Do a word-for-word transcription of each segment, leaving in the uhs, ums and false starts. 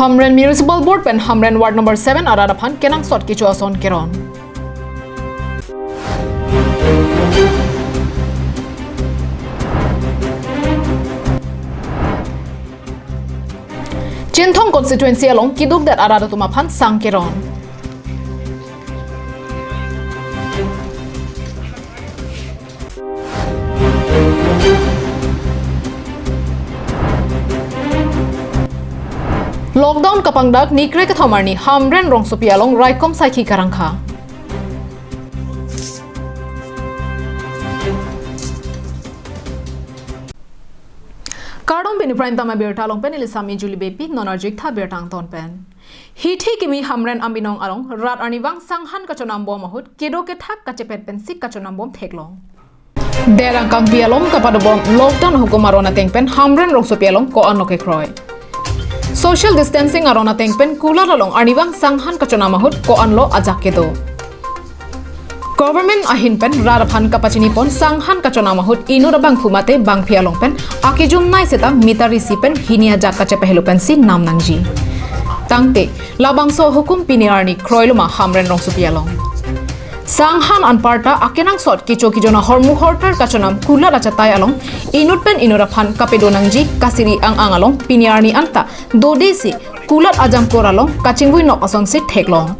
Hamren Municipal Board pen Hamren Ward number seven arat aphan kenangsot kecho ason keron. Chinthong constituency along kidukdet arat atum aphan sang keron. Lockdown kapangdak ni krekethom arni Hamren rongsopi along raikom saikhi karangkha. Kardom, pini Prime Time abirta along pen neli Sami Julie Beypi, non arjik tha birta angton pen. Hithi kimi Hamren Ambinong along rat arnivang sanghan kachonam bom ahut kedo kethak kachepet pensi kachonam bom theklong. Derang kangpi along kapadobom lockdown hukum aron ateng pen Hamren rongsopi along ko-an lo kekroi. Social distancing aron ateng pen kulat along arnivang sanghan kachonam ahut ko-an lo ajak kedo. Government ahin pen rat aphan kapachini pon sanghan kachonam ahut inut abangphu mate bangpi along pen akejumnei seta meter isi pen hini ajak kachepehelo pensi nam nangji. Tangte labangso hukum pini arni kroilo ma Hamren rongsopi along. Sanghan anparta akenangsot kecho kejona hormu hortar kachonam kulat achatai along inut pen inut aphan kapedo nangji kasiri ang-ang along pini arni anta dodesi kulat ajamkor along kachingvui nok asonsi theklong.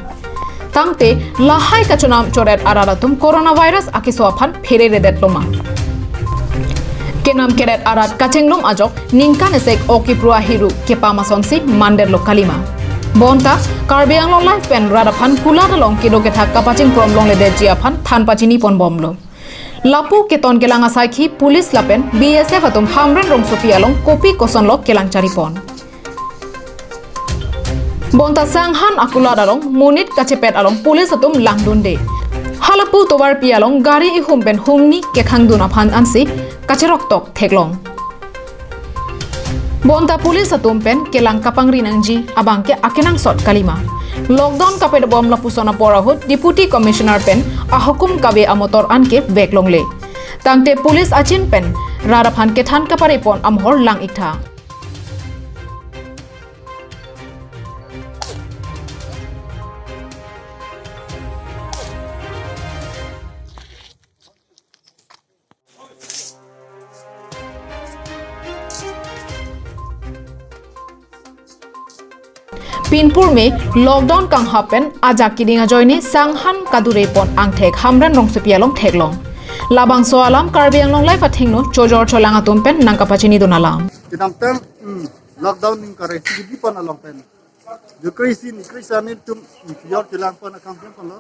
Tangte lahai kachonam choret arat atum coronavirus akeso aphan phereredet loma. Kenam keret arat kachenglum ajok ningkan esek oki prua hiru kepam asonsi mandet lo kalima. Bonta Karbi Anglong Live pen rat aphan kulat along kedo kethak kapaching prom longledetji aphan than pachini pon bomlo. Lapu keton kelang asaikhi police lapen B S F atum Hamren rongsopi along kopi koson lo kelang chari pon. Bonta sanghan akulat along monit kachepet along police atum langdunde. Halapu tovarpi along gari ihum pen humni kekhangdun aphan ansi kacheroktok theklong. Bonta police atum pen kelang kapangri nangji abangke akenangsot kalima. Lockdown kapadobom lapuson apor ahut Deputy Commissioner pen ahukum kave amotor anke vek longle. Tangte police achin pen rat aphan kethan kapare pon amahor lang-iktha. Pinpur me lockdown kanghap pen ajak keding ajoine sanghan kadure pon angthek Hamren rongsopi along theklong. Labangso alam Karbi Anglong Live athengno chojor cholang atum pen nangkapachini dun alam. Kedamtang, hmm, lockdown ning karai si di pon along pen. Jokri si ni kri sa ni tum, hmm, pior kelang pon akam pon lo.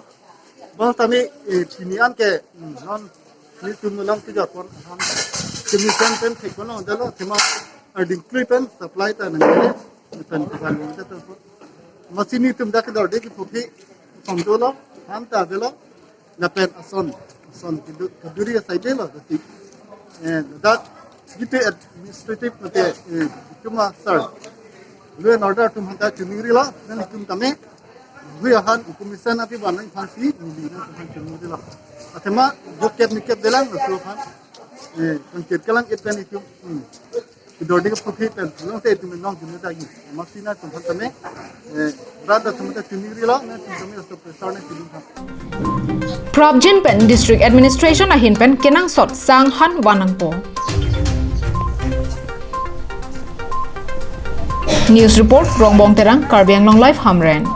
Bang tami, eh, pini anke, hmm, non ni tum lang tiga pon ham. Kemisen pen thek pon lo dalo, tema arding klui pen supply ta nang kere, pen kesan lo ta pon. Masi ni tum dak dor de ki phupi, som dolo, ham ta dolo. Lapen ason, ason kedu-, keduri asai delo, dati. Eh, dak, gitu administrative mate, eh, cuma sir. Law and order atum hanta chuningri lo, nelitum tame. Hui ahan, commission api banai phansi, neli na phan chuningri lo. Athema, jokep nikep delang, laso phan. Eh, kangkir kelang it pen itum. Hmm. Kedor de ke profit pen, long te itum long itum ta gi. Masina itum phan tame. Eh, brother itum ta chuningri lo, na itum tame so pressure na itum phan. Prapjin pen District Administration ahin pen kenangsot sanghan van nangpo. News report, Rongbong Terang, Karbi Anglong Live, Hamren.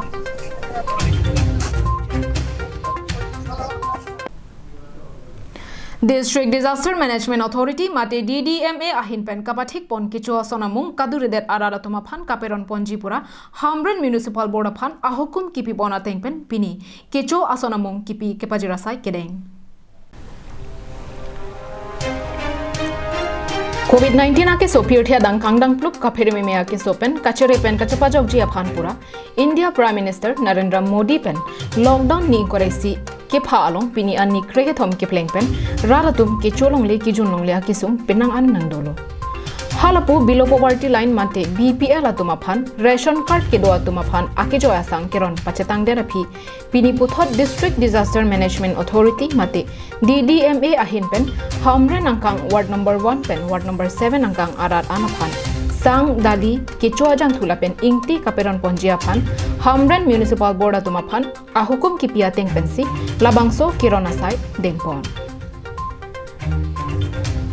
District Disaster Management Authority mate D D M A ahin pen kapathik pon kecho ason amung kaduredet arat atum aphan kaperon ponji pura Hamren Municipal Board aphan ahukum kipi pon ateng pen pini kecho ason amung kipi kepajir asai kedeng. Covid nineteen akeso pirthe adang kangdang plup kaphere meme akeso pen kachere pen kachepajokji aphan pura India Prime Minister Narendra Modi pen lockdown ni ingkoi ra isi kepha along pini an ni krekethom kepleng pen rat atum kecho longle kejun longle akesung penang an nangdolo. Halapu below poverty line mate B P L atum aphan ration card kedo atum aphan akejoi asang keron pachetangdet aphi pini puthot District Disaster Management Authority mate D D M A ahin pen Hamren angkang ward number one pen ward number seven angkang arat an aphan sang, dali, kecho ajangthu lapen ingti kaperon ponji aphan Hamren Municipal Board atum aphan ahukum kipi ateng pensi labangso keron asai dengpon.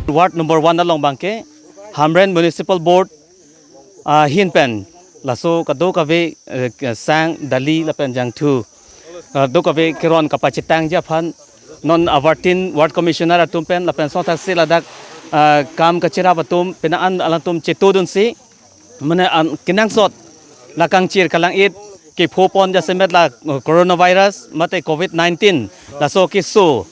Ward number one along abangke Hamren Municipal Board ahin pen laso kadokave, eh, sang, dali lapen jangthu, ah, dokave keron kapachetangji aphan non avartin ward commissioner atum pen lapen sothaksi ladak, ah, kam kachirap atum penang an alangtum chetodunsi mane an kenangsot la kangchir kalang-it kepho pon jasemet la, uh, coronavirus mate covid nineteen laso keso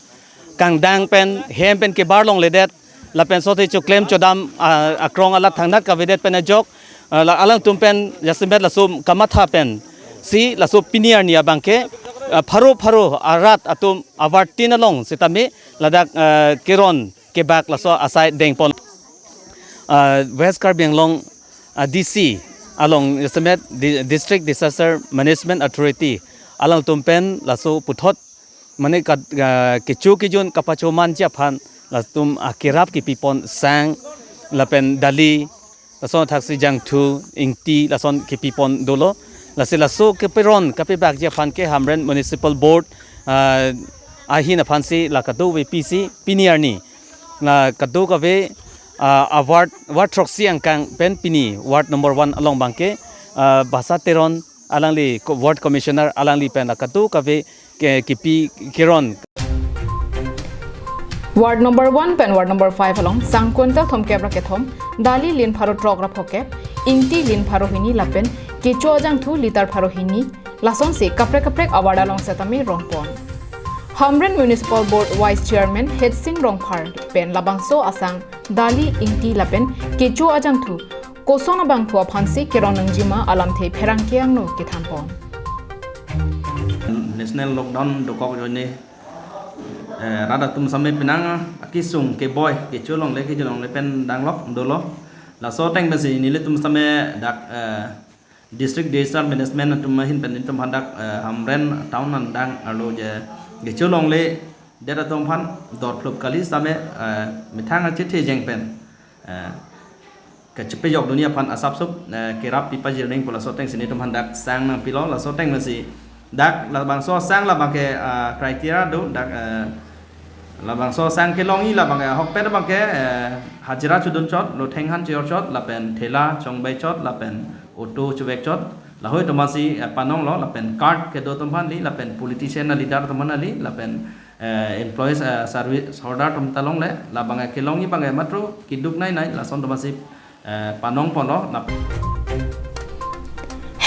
kangdang pen hem pen kebar longledet lapen sothe choklem chodam, uh, akrong alat thangnat kavedet pen ajok, uh, la alangtum pen jasemet laso kamatha pensi laso pini arni abangke, uh, pharo pharo arat atum avartin along sitame ladak, uh, keron kebak laso asai dengpon. Ah, West Karbi Anglong, ah, D C along jasemet di-, District Disaster Management Authority alangtum pen laso puthot mane ka, ah, kecho kejun kapachomanji aphan latum akerap kipipon sang lapen dali, lason thaksi jangthu, ingti, lason kipipon dolo. Lasi laso keperon kapebakji aphan ke Hamren Municipal Board, ah, ahin aphansi la kadokave pisi pini arni la kadokave, ah, award, ward throksi angkang pen pini ward number one along abangke, ah, Basa Teron alangli ko-, ward commissioner alangli pen la kadokave ke, kipi keron. Ward number one pen ward number five along sang quintal thomkep ra kethom, dali lin pharo throk ra phokep, ingti lin pharo hini lapen kecho ajangthu litar pharo hini, lasonsi kaprek kaprek award along setame ronpon. Hamren Municipal Board Vice Chairman Hetsing Rongphar pen labangso asang, dali, ingti lapen kecho ajangthu koson abangphu aphansi keron nangjima alamthe pherangke angno kethanpon. National lockdown dokok ajoine, eh, rat atum same penang akesung keboi kecho longle kecho longle pen danglok dolo. Laso ateng pensi nelitum same dak, eh, District Disaster Management atum ahin pen nelitum aphan dak, eh, Hamren town an dang arlo je kecho longledet atum aphan dor phlup kali same, eh, methang achethe jeng pen, eh, kachepejok dun-i aphan asapsop, eh, kerap pipajir nangpo. Laso atengsi nelitum aphan dak sang nangpilo. Laso ateng pensi dak labangso sang labangke, ah, criteria do dak, eh, labangso sang kelongji labangke ahokpet abangke, eh, hajira chodun chot, lotheng han chejor chot, lapen thela chongbai chot, lapen auto chevek chot, lahei atum aphansi, eh, panonglo, lapen card kedo atum aphan kali, lapen politician a leader atum aphan kali, lapen, eh, employees, eh, service holder atum ta longle, labangke kelongji abangke matro keduk nei nei, lason atum aphansi, eh, panongponlo, lapen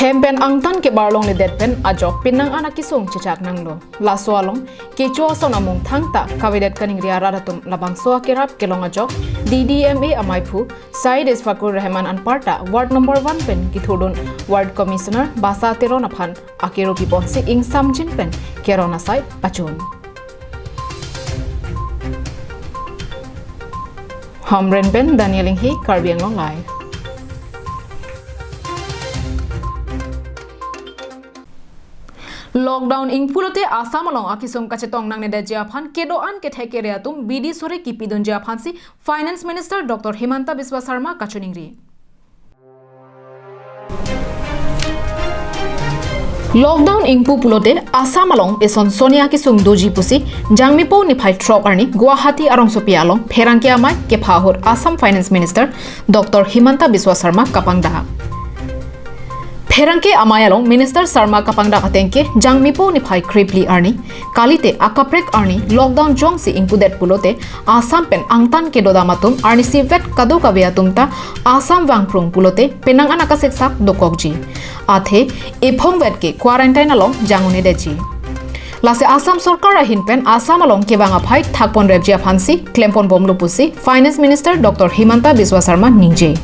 hem pen angtan kebar longledet pen ajok penang an akesung chechak nanglo. Laso along kecho ason amung thangta kavedet kaningri arat atum labangso akerap kelong ajok D D M A amaiphu Said Isfakur Rahman anparta ward number one pen kethurdun ward commissioner Basa Teron aphan akero piponsi ingsamjin pen keron asai pachun. Hamren pen Daniel Inghi, Karbi Anglong Live. Lockdown ingpulote Assam along akesung kachetong nangnedetji aphan kedo-an kethek kere atum bidi sore kipidunji aphansi Finance Minister Doctor Himanta Biswa Sarma kachiningri. Lockdown ingpu pulote Assam along eson soni akesung doji pusi Jangmipo niphai throk arni Guwahati arongsopi along pherangke amei kepha ahut Assam Finance Minister Doctor Himanta Biswa Sarma kapangdak. Pherangke amei along Minister Sarma kapangdak atengke Jangmipo niphai krephli arni kalite akaprek arni lockdown jongsi ingpudet pulote Assam pen angtan kedodam atum arnisi vet kadokave atum ta Assam vangprung pulote penang an akasiksak dokokji. Athe ephong vet ke quarantine along jang un-edetji. Lasi Assam sorkar ahin pen Assam along kevang aphai thakponrepji aphansi klemponbomlo pusi Finance Minister Doctor Himanta Biswa Sarma ningje.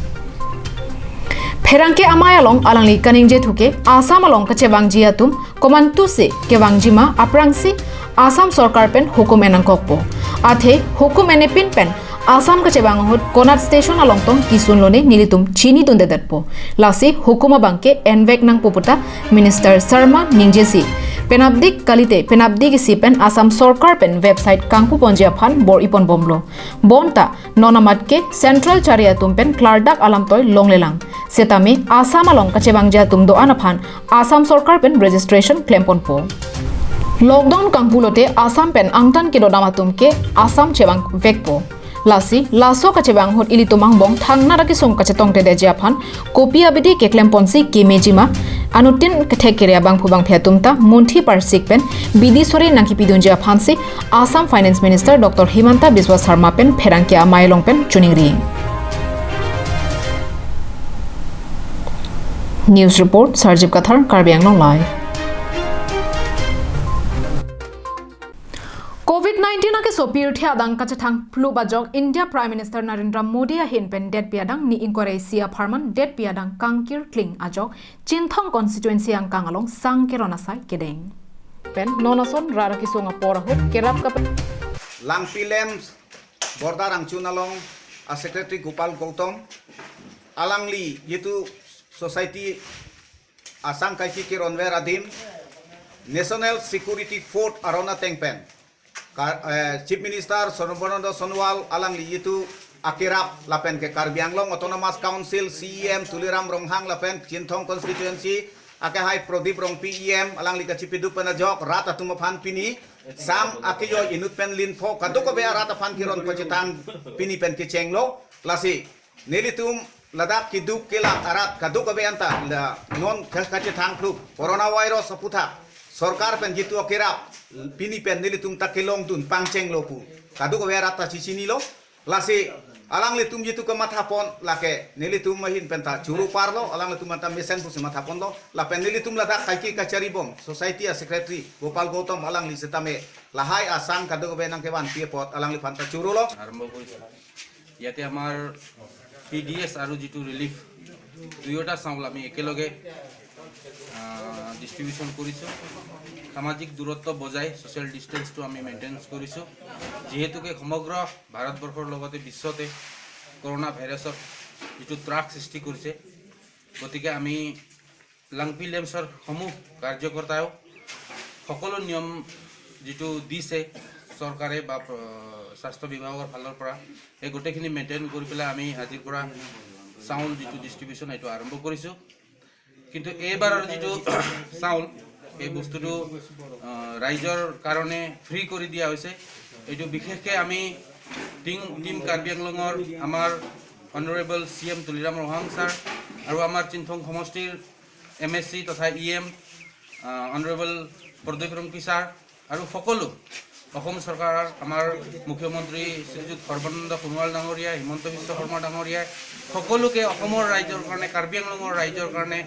Pherangke amei along alangli kaningje thuke Assam along kachevangji atum komantusi kevangjima aphrangsi Assam sorkar pen hukum en nangkokpo. Athe hukum enepin pen Assam kachevang ahut konat station along tong kisunlone nelitum chinidundedetpo. Lasi hukum abangke envek nangpo puta Minister Sarma ningjesi Penapdik kalite, penapdik isi pen Assam Sorkar pen website kangpuponji aphan bor-iponbomlo. Bonta, non amat ke Central chari atum pen klardak alamtoi longlelang. Setame, Assam along kachevangji atum do-an aphan Assam Sorkar pen registration klemponpo. Lockdown kangpulote Assam pen angtan kedodam atum ke Assam chevangvekpo. Lasi, laso kachevang ahut ilitum angbong thangnat akesung kachetongtedetji aphan kopi abidi keklemponsi kemejima, anuttin kethek kere abangphu bangphi atum ta munthi parsik pen bidi sore nangkipidunji aphansi Assam Finance Minister Doctor Himanta Biswa Sarma pen pherangke amei along pen choningri. News report, Sarjip Kathar, Karbi Anglong Live. Covid nineteen akeso pirthe adang kachethang phlup ajok India Prime Minister Narendra Modi ahin pen detpi adang ni ingkoi ra isi apharman detpi adang kangkirkling ajok Chinthong constituency angkang along sang keron asai kedeng. Pen non ason rat akesung apor ahut kerap kape- Langpi Lems Borda Rangchun along a secretary Gopal Gautam alangli jitu society asang kaiki keronver adim National Security Force aron ateng pen Kar-, eh, Chief Minister Sarbananda Sonowal alangli jitu akerap lapen ke Karbi Anglong Autonomous Council C E M Tuliram Ronghang lapen Chinthong constituency akehai Pradip Rongpi E M alangli kachipiduk pen ajok rat atum aphan pini sang akejo inut pen linpho kadokave arat aphan keron pachethang pini pen kechenglo. Lasi nelitum ladak keduk kelak arat kadokave anta la non ka-, kachethang phlup coronavirus aputhak sorkar pen jitu akerap pini pen nelitum ta kelongdun pangchenglo pu kadokave arat ta chichinilo. Lasi alanglitum jitu kamathapon lake nelitum ahin pen ta churu parlo, alanglitum anta mesen pusi mathaponlo, lapen nelitum ladak kaiki kacharibom society a secretary Gopal Gautam alangli setame lahai asang kadokave nangkevanpi apot alangliphan ta churulo. আৰম্ভ কৰিছে। ইয়াতে আমাৰ P D S আৰু যিটো ৰিলিফ, দুয়োটা চাউল আমি একেলগে, আহ, ডিষ্ট্ৰিবিউশ্যন কৰিছোঁ। সামাজিক দূৰত্ব বজাই ছ'চিয়েল ডিষ্টেঞ্চটো আমি মেইনটেইন কৰিছোঁ। যিহেতুকে সমগ্ৰ ভাৰতবৰ্ষৰ লগতে বিশ্বতে কৰোণা ভাইৰাছৰ যিটো ত্ৰাস সৃষ্টি কৰিছে, গতিকে আমি লাংপি লেম্পছৰ সমূহ কাৰ্যকৰ্তায়ো সকলো নিয়ম যিটো দিছে চৰকাৰে বা প্ৰ-, স্বাস্থ্য বিভাগৰ ফালৰ পৰা, সেই গোটেইখিনি মেইনটেইন কৰি পেলাই আমি আজিৰ পৰা চাউল যিটো ডিষ্ট্ৰিবিউশ্যন, এইটো আৰম্ভ কৰিছোঁ। কিন্তু এইবাৰৰ যিটো চাউল, সেই বস্তুটো, আহ, ৰাইজৰ কাৰণে ফ্ৰী কৰি দিয়া হৈছে। এইটো বিশেষকৈ আমি টিম, টিম কাৰ্বি আংলঙৰ আমাৰ honourable C M Tuliram Ronghang sir আৰু আমাৰ চিনথং সমষ্টিৰ এম এছ চি তথা E M, ah, honourable Pradip Rongpi sir আৰু সকলো অসম চৰকাৰৰ আমাৰ মুখ্যমন্ত্ৰী শ্ৰীযুত সৰ্বানন্দ সোণোৱাল ডাঙৰীয়া, হিমন্ত বিশ্ব শৰ্মা ডাঙৰীয়াই সকলোকে অসমৰ ৰাইজৰ কাৰণে, কাৰ্বি আংলঙৰ ৰাইজৰ কাৰণে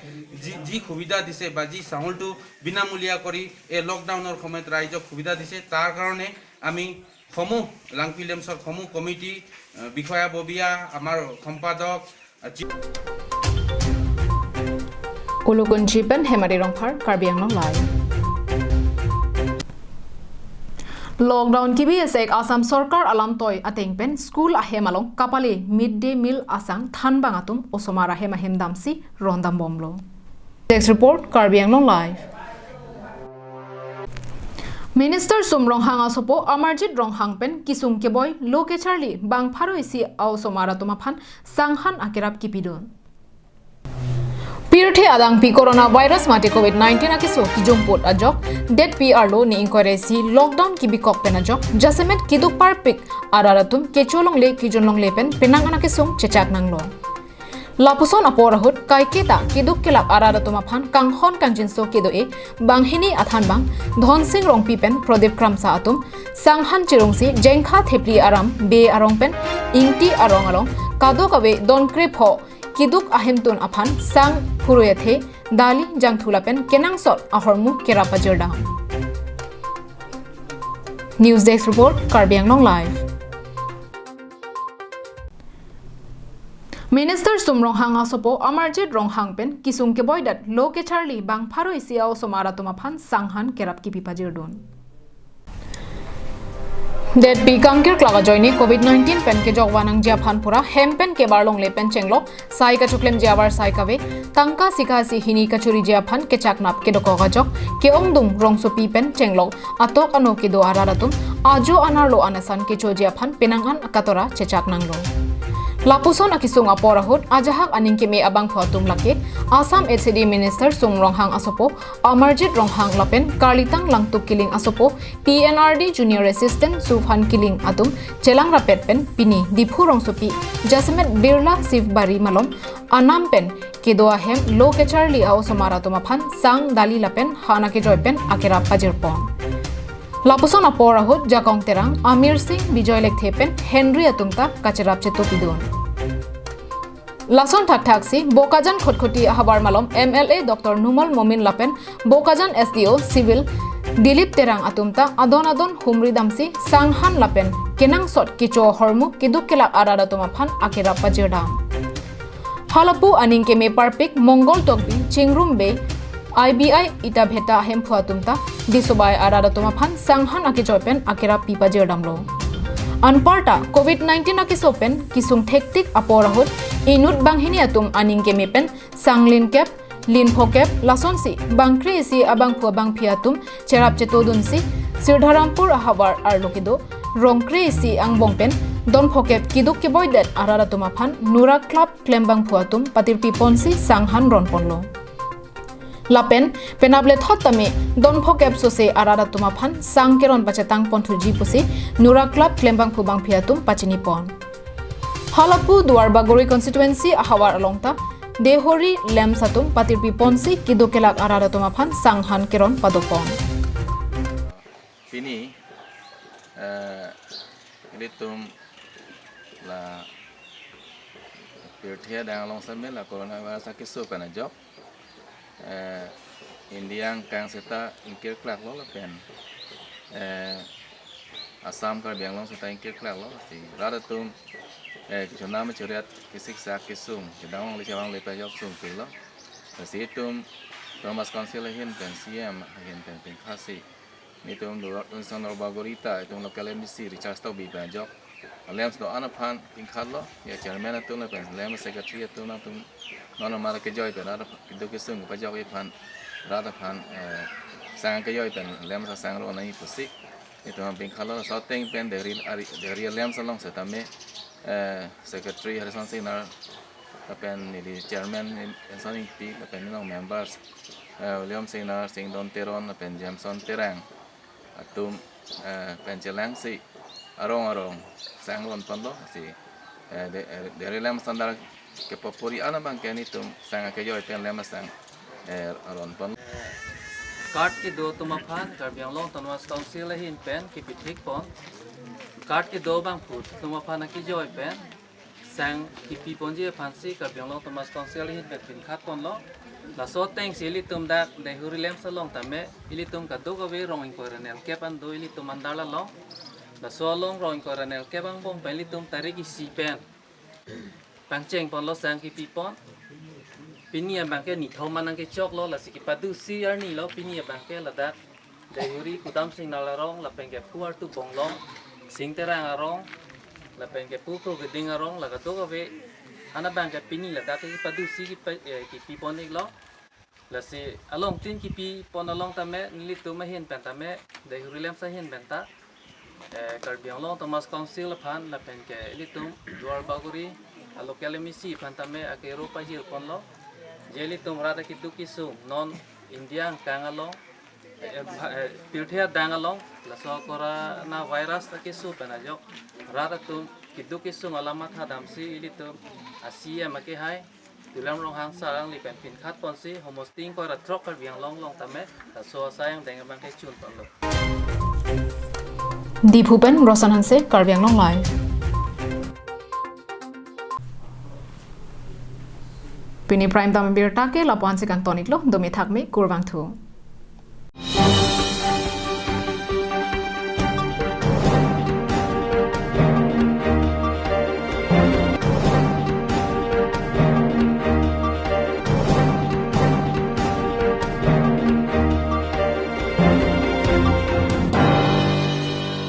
যি, যি সুবিধা দিছে বা যি চাউলটো বিনামূলীয়া কৰি এই লকডাউনৰ সময়ত ৰাইজক সুবিধা দিছে, তাৰ কাৰণে আমি সমূহ লাংপি লেম্পছৰ সমূহ কমিটি, আহ, বিষয়া ববীয়া, আমাৰ সম্পাদক, Ulukun Chipen Hemari Rongphar, Karbi Anglong Live. Lockdown kibi esek Assam Sorkar alamtoi ateng pen school ahem along kapale mid day meal asang thanbang atum osomar ahem ahem damsi rondambomlo. Desk report, Karbi Anglong Live. Minister Sum Ronghang asopo Amarjit Ronghang pen kisung keboi lo kecharli bang pharo isi a-osomar atum aphan sanghan akerap kipidun. Pirthe adangpi coronavirus mate covid nineteen akeso kijongput ajok, det P R lo ni ingkoi ra isi lockdown kibikok pen ajok, jasemet kiduk parpik arat atum kecho longle kijun longle pen penang an akesung chechak nanglo. Lapuson apor ahut kaiketa kiduk kelak arat atum aphan kanghon kangjinso kedo-e banghini athanbang Dhonsing Rongpi pen Pradip Kramsa atum sanghan chirungsi jengkha thepli aram be arong pen ingti arong along kadokave don krepho kiduk ahemtun aphan sang phurui athe dali jangthu lapen kenangsot ahormu kerap ajirdam. News Desk Report, Karbi Anglong Live. Minister Sum Ronghang asopo Amarjit Ronghang pen kisung keboidat lo kecharli bang pharo isi a-osomar atum aphan sanghan kerap kipi pajirdun. Detpi kangkirklak ajoine Covid nineteen pen kejok vanangji aphan pura hem pen kebar longle pen chenglok, sai kachoklemji avarsai kave, tangka sika si hini kachoriji aphan kechaknap kedokok ajok, ke-ongdung rongsopi pen chenglok atok ano kedo arat atum ajo anerlo anasan kechoji aphan penang an katora chechak nanglo. Lapuson akesung apor ahut ajahak aning keme abangphu atum lake Assam H C D Minister Sum Ronghang asopo Amarjit Ronghang lapen Karlitang Langtuk Killing asopo P N R D Junior Assistant Suphan Killing atum chelang rapet pen pini Diphu rongsopi jasemet Birla Sivbari malom anam pen kedo ahem lo kecharli a-osomar atum aphan sang, dali lapen han akejoi pen akerap pajirpon. Lapuson apor ahut Jakong Terang, Amir Singh, Bijoy Lekthe pen Henry atum ta kacherap chetopidun. Lason thakthak si Bokajan Khatkhati ahavar malom M L A Doctor Numal Momin lapen Bokajan S D O Civil Dilip Terang atum ta adon adon humri damsi sanghan lapen kenangsot kecho ahormu keduk kelak arat atum aphan akerap pajirdam. Halapu aning keme parpik Mongol Tokbi Chingrum Bey I B I Itabheta hemphu atum ta disobai arat atum aphan sanghan akejoi pen akerap pi pajirdamlo. Anparta Covid nineteen akeso pen kesung thektik apor ahut inut banghini atum aning keme pen sang lin kep, lin phokep, lasonsi bangkre isi abangphu abangphi atum cherap chetodunsi Sirdharampur ahavar arlo kedo rongkre isi angbong pen don phokep keduk keboidet arat atum aphan Nura Club klembangphu atum patirpi ponsi sanghan ronponlo. Lapen penap lethot tame don phokep sose arat atum aphan sang keron pachetang ponthuji pusi Nura Club klembangphu bangphi atum pachinipon. Halapu Duar Bagori constituency ahavar along ta Dehori LAMPS atum patirpi ponsi keduk kelak arat atum aphan sanghan keron padopon. Pini, eh, ilitum la pirthe adang along same la coronavirus akeso pen ajok, eh, India angkang seta ingkirklaklo lapen, eh, Assam Karbi Anglong seta ingkirklaklo, si rat atum, eh, kechonam cheriat kesiksak kesung kedang le chevang le pajok sungpilo. Si itum Autonomous Council ahin pen, C M ahin pen pingkhasi nelitum Duar, Duar Bagori ta itum local M D C Richard Tokbi pen ajok LAMPS do-an aphan pingkhatlo, ya chairman atum lapen LAMPS secretary atum nangtum non amar kejoi pen rat aphan keduk kesung pajokji aphan, rat aphan, eh, sang kejoi pen LAMPS asang ro nai pusi nelitum pingkhatlo. Laso ateng pen Dehori ari, Dehori LAMPS along setame, eh, secretary Harison Singnar lapen neli chairman Enson Ingti lapen nelong members, eh, William Singnar, Singdon Teron lapen Jameson Terang atum, eh, pen chelangsi arong arong sang ronponlo, si, eh, De-, eh, Dehori LAMPS standard kepapuri ana bangke nelitum sang akejoi pen LAMPS asang, eh, ronpon. Card kedo atum aphan Karbi Anglong Autonomous Council ahin pen kepithik pon. Card kedo abangphu atum aphan akejoi pen sang kepi ponji aphansi Karbi Anglong Autonomous Council ahin pen pingkhat ponlo. Laso atengsi ilitum dak Dehori LAMPS along tame ilitum kadokave rong ingkoi ra nerkep an do ilitum andar along. Laso along rong ingkoi ra nerkep angbong pen ilitum tarik isi pen pangcheng ponlo sang kepi pon. Pini abangke nithom an nangkechoklo, lasi kepadusi arnilo pini abangke ladak Dehori Kudam Singnar arong, lapen ke Pu Artu Bonglong, Sing Terang arong, lapen ke Pu Kro Geding arong, la kadokave ana bangke pini ladak kepadusi kepa, eh, kepi pon iklo. Lasi along tin kepi pon along tame nelitum ahin pen tame, Dehori LAMPS ahin pen ta, eh, Karbi Anglong Autonomous Council aphan lapen ke ilitum Duar Bagori a local M D C aphan tame akero pajir ponlo. Je ilitum rat akeduk kesung non India angkang along, eh, bha-, eh, pirthe adang along laso coronavirus akeso pen ajok rat atum keduk kesung alam matha damsi ilitum a C M akehai Tuliram Ronghang sir alangli pen pingkhat ponsi homosting koi ra throk Karbi Anglong along tame laso asai angdeng abangke chun ponlo. Diphu pen Roshan Hanse, Karbi Anglong Live. Pini prime time birta ke lapu-an si kangton iklo, dome thakme, kurvangthu.